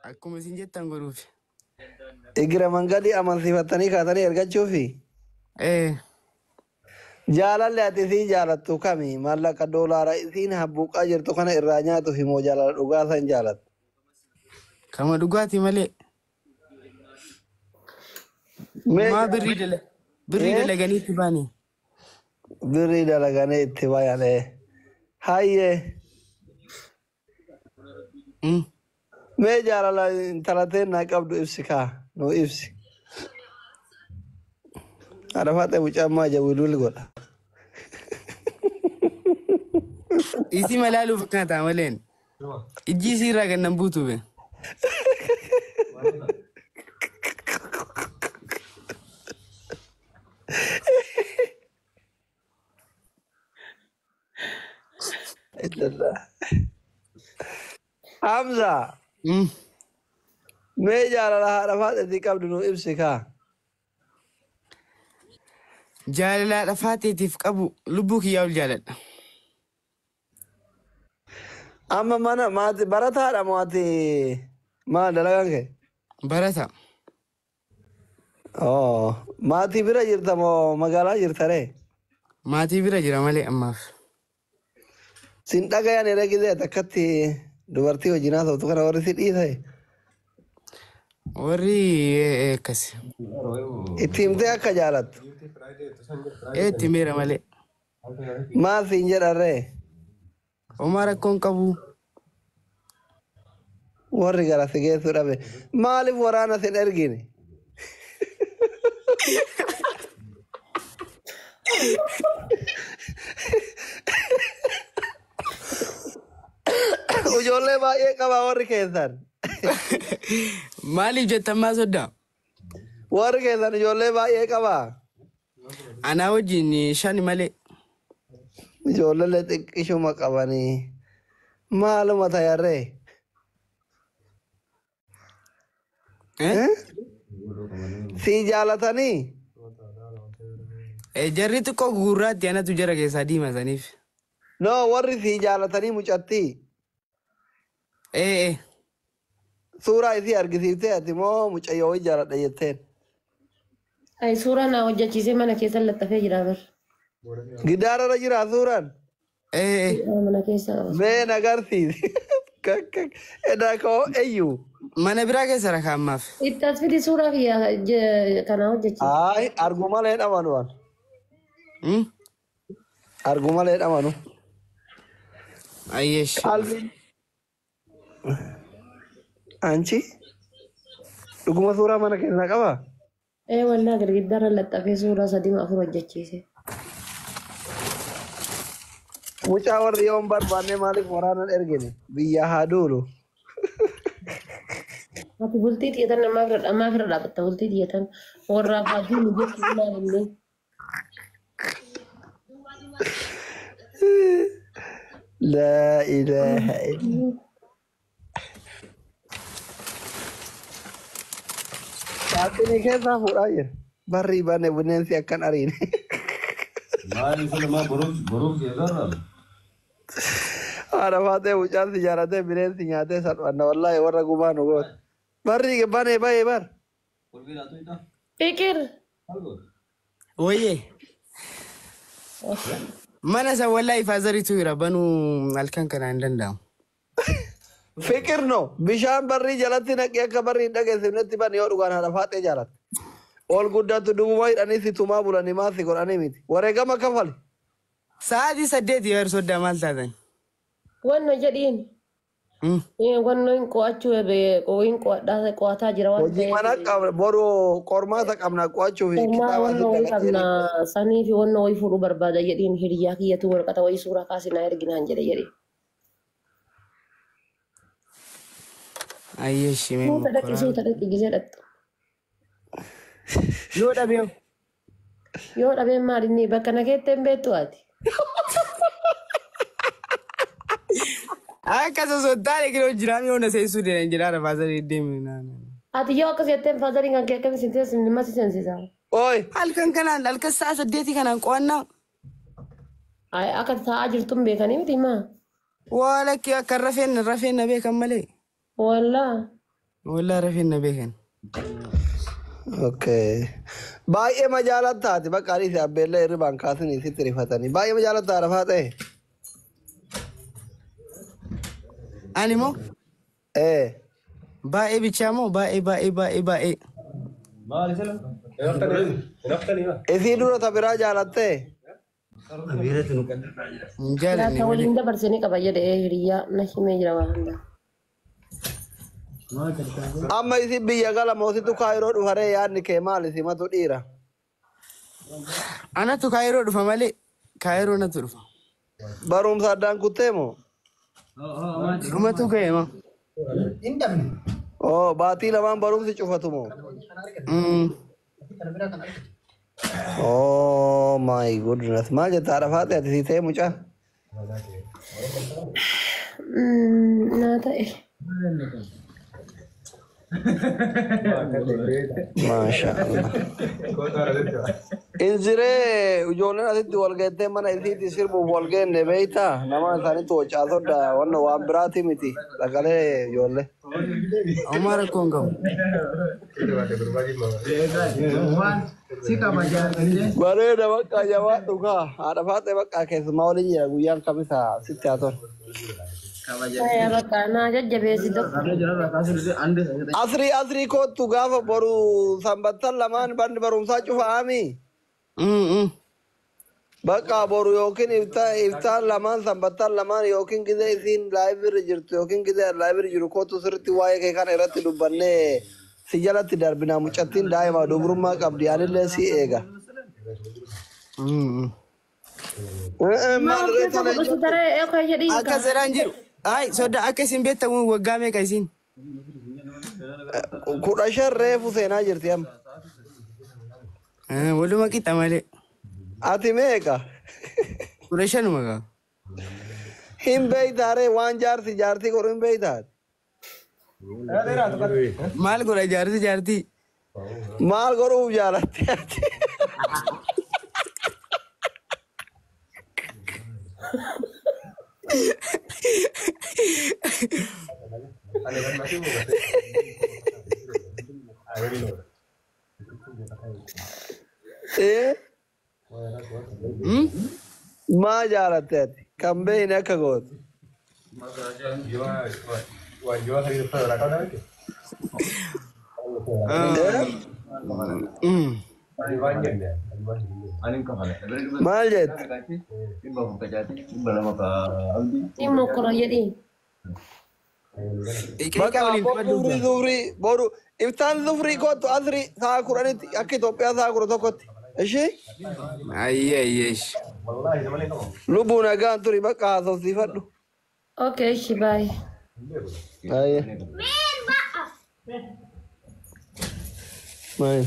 Akkuma isin jettan godhuuf. Igira mangadii amansiifattanii kaatanii ergachuufi. Ee. Jaalalli ati isii jaalattu kami? Maallaqa doolaara isiin habbuuqaa jirtu kana irraa nyaatuuf moo jaalala dhugaa san jaalatta? Kama dhugaatii malee. Mee Maa birrii dala birrii Eh? dalaganii itti baane. Birrii dalaganii itti bayan ee. Hayyee. Mee jaalala intala teennaa qabdu ibsi kaa nuu ibsi. Haadha Faaxee mucaan maa jawwiluul godha. Isii malaaluuf akkana ta'a maleen. Ijji isii irraa gannan buutu be. Illallah. Hamza. Mee jaalala haadha Faaxeetii qabdu nuu ibsi kaa. Jaalala haadha Faaxeetiif qabu lubbuu kiyyaa ol jaaladha. Amma mana maati barataadha moo ati maal dalagaan kee? Barata. Oh, maatii bira jirta moo magaalaa jirta ree? Maatii bira jira malee ammaaf. Sin dhagayan irra gizee takkatti dubartii wajjin haasoftu kana warri si dhiise. Warri akkas. Itti himtee akka jaalattu. Ee itti himeera malee. Maal siin jedhan ree? Homaa rakkoon qabu. Warri gara si geessu dhabe. Maaliif waraana sin ergine? Ijoollee baay'ee qaba warri keessan. Maaliif jettan maa soddaa? Warri keessan ijoollee baay'ee qaba. Anaa wajjin shani malee. Ijoollee xiqqishuma qabanii. Maaluma tayarree? Eh? Si jaalatanii? Jarri xiqqoo gugurraatti anatu jara keessaa diima saniif. No, warri si jaalatanii mucattii. Ee. Suuraa isii argisiiftee ati moo mucayyoo wayii jaaladha jetteen? Ay, suuraa naa hojjechiisee mana keessa laxxafee jira bar. Gidaararra jira suuraan? Ee. Mana keessa qaba. Mee na agarsiisi. Edaa koo eeyyu. Mana biraa keessa rakaa ammaaf. Itti as fidi suuraa kiyya kanaa hojjechiise. Ay, argu malee hin amanu an. Argu malee hin amanu. Ayyeesh. Qalbiin. Anchi? Dhuguma suuraa mana keessaa qabaa? Ee wallaa girgiddaarra laxxafee suuraa sadii afur hojjechiise. Mucaa warri yoo hin barbaanne maaliif waraanan ergine? Biyya haa duulu. Ati bultii xiyyeetan namaa bira dhaabatta bultii xiyyeetan warraaf haa duulu jechuun maal illee. Laa ilaaha illa. Saaxinii keessaa fuudhaa jira. Barrii bane bineensi akkan ariine. Maali sila boruuf boruuf jeeqarra. Haadha Faaxee mucaan si jaalatee bineensi nyaatee salphanna wallaahi warra gumaa nu goota. Barrii bane bahee bar. Fikir. Wayyee. Mana san wallaahi faazariitu jira banuu halkan kana hin danda'amu. Fikir no bishaan barrii jalatti naqee akka barrii hin dhageessifnetti bani yoo dhugaan haadha Faaxee jaalatte. Ol guddattu dhuguma hidhanii si tumaa bulanii maal si godhanii miti. Wareegama kafali. Sa'aatii 8 yoo soddaa maal taatan? Wanno jedhiin. Wanno hin qo'achuu hin qo'adhaa qo'ataa jira waan Hojii mana qabna boru qormaata qabna qo'achuuf Qormaa kitaaba wanno asitti wayii agarsiisa. qabna sanii fi wanno wayii fuudhuu barbaada jedhiin hiriyyaa kiyyatu waraqata wayii suuraa kaasinaa erginaan jedhe jedhe. Ayyeeshi mee Suuta dhaqi mokkoraa. suuta dhaqi gisee dhaqxu. Yoo dhabee Yoo dhabeen maal inni bakka na keettee hin beektu ati. Akka osoo hin taane kiroo jiraam yoo na seensuu deeman jedhaa faazarii deemu. Ati yoo akkas jetteen faazariin kan kee akkami sin teessu nama si seensisa. Oi. Halkan kanaan halkan sa'a 8 kanaan qo'annaa. Ay akka taa'aa jirtuun beekanii miti maa. Waa lakki akka rafeen rafeen na beekan malee. Wallaa. Wallaa rafeen na beekan. Okay. Baay'ee ma jaalattaati bakka ani si abbeellee hirribaan kaasanii sitti rifatanii. Baay'ee ma jaalattaa haadha faaxee? Ani moo Ee. baay'ee bichaa moo baay'ee baay'ee baay'ee baay'ee. Isii dura ta biraa jaalattee? Hin jaalanne Laata malee. waliin dabarsanii qaba jedhee hiriyyaa na himee jira waan hundaa. Amma isii biyya gala moositu kaayiroo dhufaree yaadni kee maal isimatu dhiira? Anatu kaayiroo dhufa malee kaayiroo natu dhufa. Barumsa addaan kuttee moo? Dhumatu ga'e moo? Oo baatii lamaan barumsi cufatu moo? Oh my goodness. Maal jetta haadha faaxee ati sii ta'e mucaa? Naa ta'e. Maasha Allah. Inziree ijoolleen asitti wal geettee mana isiitti sirbuuf wal geenne beektaa? Nama isaanitti wacaa sodda wanna waan biraati miti. Dhaqalee ijoollee. Homaa rakkoo hin qabu. Bareeda bakka jabaadhu kaa. Haadha faaxee bakka keessumaa waliin jira guyyaan kamisa sitti haa tolu. Faya bakka naa jajjabeessi tokko. Asrii asrii kottu gaafa boru sanbattan lamaan banni barumsaa cufaami. Bakka boru yookiin iftaan lamaan sanbattan lamaan yookiin gizee isiin laayibirri jirtu yookiin gizee laayibirri jiru kottu sirriitti waa'ee kee kana irratti dubbannee si jalatti darbinaa mucattiin daa'ima dubrummaa qabdi anillee si eega. Maal keessa godhu taree eekaa jedhii Akka seeraan jiru. Ay sodda akka isin beektan waggaa meeqa isin? 15 reefu seenaa jirti amma. Waluma qixa malee. Ati meeqa? 15 gaa. Hin beeytaaree waan jaarsi jaartii godhu hin beeytaate. Maal godha jaarsi jaartii? Maal godhuuf jaalatte ati? Ee? Maa jaalatte ati? Kan beeyne akka gootu. Maal jette? Ni mokkora jedhii. Bakka zuhrii zuhrii boru iftaan zuhrii kottu asrii sa'a 10tti akka Itoophiyaa sa'a 11tti. Ishee? Ayyee ayyee. Lubbuu nagaan turi bakka haasofsiifadhu. Okay, ishi baay'ee. Ayyee. Maal?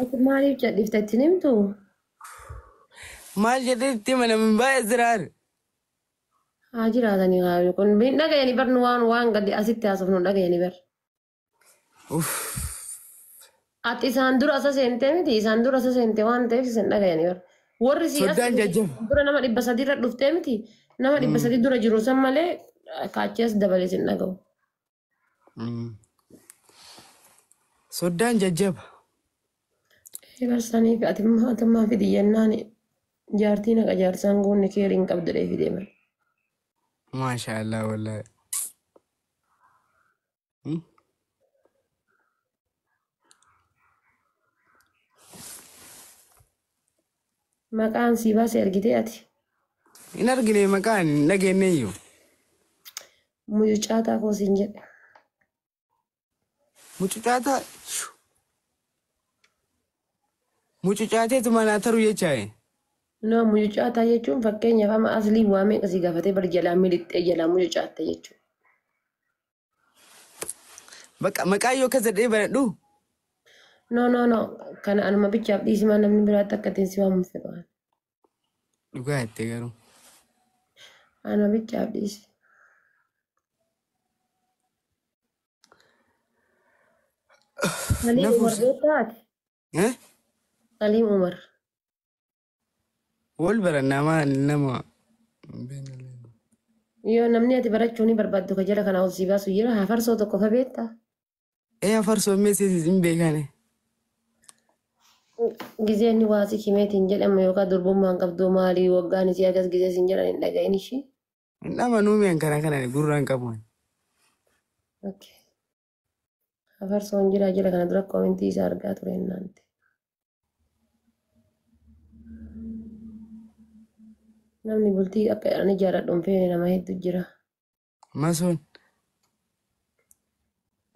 Ati maaliif jedhifte ittiin himtu? Maal jedhee itti hima namni baay'ee jiraar. Haa jiraatanii haa kun hin dhagayanii bar nu waan waan gadi asitti haasofnu hin dhagayanii bar. Ati isaan dura asa seentee miti isaan dura asa seentee waan ta'eef isin dhagayanii bar. Warri si as Soddaan jajjaba. dura nama 300 irra dhuftee miti nama 300 dura jiru san malee kaachee as dabalee isin dhagahu. Soddaan jajjaba. Barsanii fi atimmaa fidi jennaan jaartiin haqa jaarsaan goonni keeriin qabdu dhee fidee male. Maasha Allah wallahi. Maqaan sii baase argitee ati. Hin argine maqaan hin dhageenye iyyuu. Mucucaataa koo siin jedhe. Mucucaataa. Mucucaateetu manaa taruu jechaaye. No mucucaataa jechuun fakkeenyaaf amma aslii waa meeqa si gaafatee bar jalaa miliqxee jalaa mucucaatte jechuudha. Bakka maqaa yoo akkas jedhee baradhu. No no no kana anuma bichaaf dhiisimaa namni biraatti akka ittiin si waamu fedhu. Dhugaa jettee garuu. Anuma bichaaf dhiisi. Saliim Umar beektaa ati? Eh? Saliim Umar. Wal barannaa maal nama. Yoo namni ati barachuu ni barbaaddu ka jala kana ol sii baasu jira hafarsoo tokko fa beektaa? Ee hafarsoo meesee hin beekane. Gizee inni waa si himeetiin jedhamu yookaan durbummaan qabdu maalii waggaan isii akkas gizee siin jedhan hin dhagahin ishii. Hin dhamanuu mi'an kana kana gurraan qabu. Okay. Hafarsoon jira jala kana dura koomentii isaa argaa ture naante. Namni bultii akka ani jaaladhu hin feene nama hedduu jira. Masoon.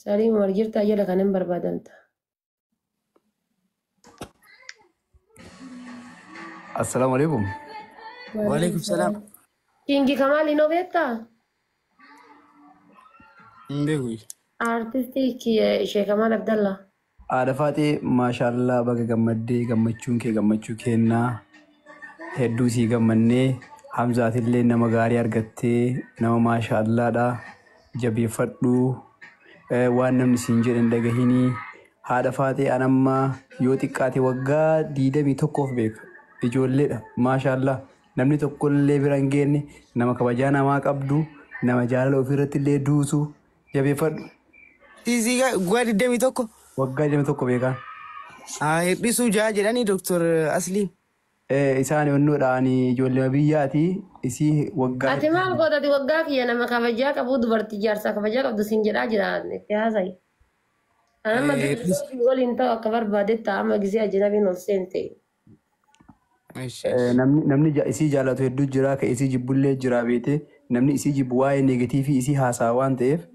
Saliim Umar jirtaa jala kana hin barbaadamta. Assalaamu alaikum. Waalaikum salaam. Kingi Kamaal hinoo beektaa? Hin beeku. Artistii Sheekh Kamaal Abdallaa. Haadha Faaxee maashaallaa baga gammaddee gammachuun kee gammachuu kennaa hedduu sii gammannee Hamzaatillee nama gaarii argattee nama maashaallaadha jabeeffadhu waan namni siin jedhe hin dhagahinii haadha Faaxee an amma yoo xiqqaate waggaa 21 beeka ijoolleedha maashaallaa namni tokkollee bira hin geenye nama kabajaa namaa qabdu nama jaalala ofiirratti illee duusu jabeeffadhu. Siisii waggaa 21. Waggaa 21 beekaa. Hir'isuu ja'a jedhanii Dooktor Asliin. Isaan onnoodhaan ijoollee biyyaati isii waggaa. Ati maal gootati waggaa kiyya nama kabajaa qabu dubartii jaarsaa kabajaa qabdu siin jedhaa jira itti haasa'i. Anamma waliin ta'u akka barbaadetti amma gisee ajnabiin ol seente. Namni isii jaalatu hedduu jira ka isii jibbullee jira beete namni isii jibbu waa'ee neegatiivii isii haasaa waan ta'eef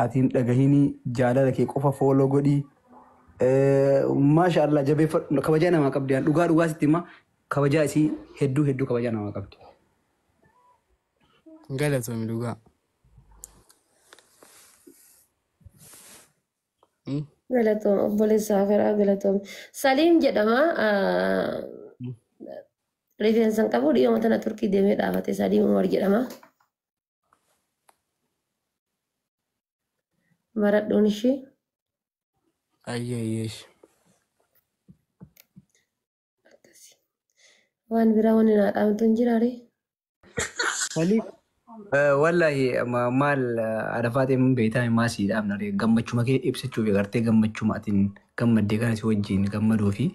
ati hin dhagahinii jaalala kee qofa fooloo godhii. Maasha Allah jabeeffadhu kabajaa namaa qabdi dhugaa dhugaa sitti hima kabajaa isii hedduu hedduu kabajaa namaa qabdi. Galatoomi dhugaa. Galatoom obboleessa Afiraa galatoom. Saliim jedhama. Rifeensa hin qabu dhiyooma tana Turkii deemee dhaabate Saliim Umar jedhama. Baradhuun ishee. Ayyeeyyeesh. Waan biraa wanni naa dhaamtu hin jiraare. Saliim. Wallahi maal haadha Faaxee mun beektaa maa sii dhaabna gammachuma kee ibsachuuf agartee gammachuma atiin gammaddee kana si wajjin gammaduu fi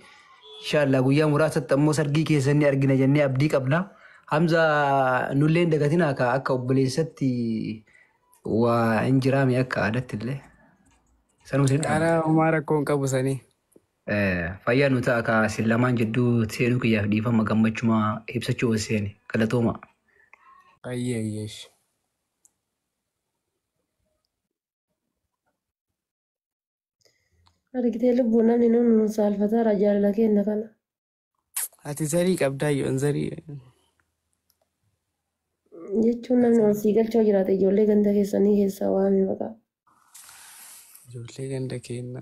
inshaallah guyyaa muraasatti ammoo sargii keessan ni argina jennee abdii qabna. Hamza nullee hin dagatinaa ka akka obboleessatti waa hin jiraame akka aadaatti illee. Sanuma sin dhaabna. Karaa homaa rakkoo hin qabu sanii. Fayyaa nu ta'a ka isin lamaan jidduu seenuu kiyyaaf dhiifama gammachuma ibsachuu seene galatooma. Ayyeeyyeesh. Argitee lubbuun namni nuun nu saalfataara jaalala kenna kana. Ati zarii qabdaa yoon zarii. Jechuun namni ol sii galchoo jiraate ijoollee ganda keessanii keessaa waami maqaa. Ijoollee ganda keenna.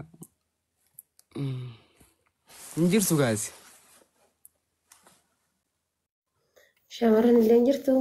Hin jirtu gaasi. Shamarran illee hin jirtu.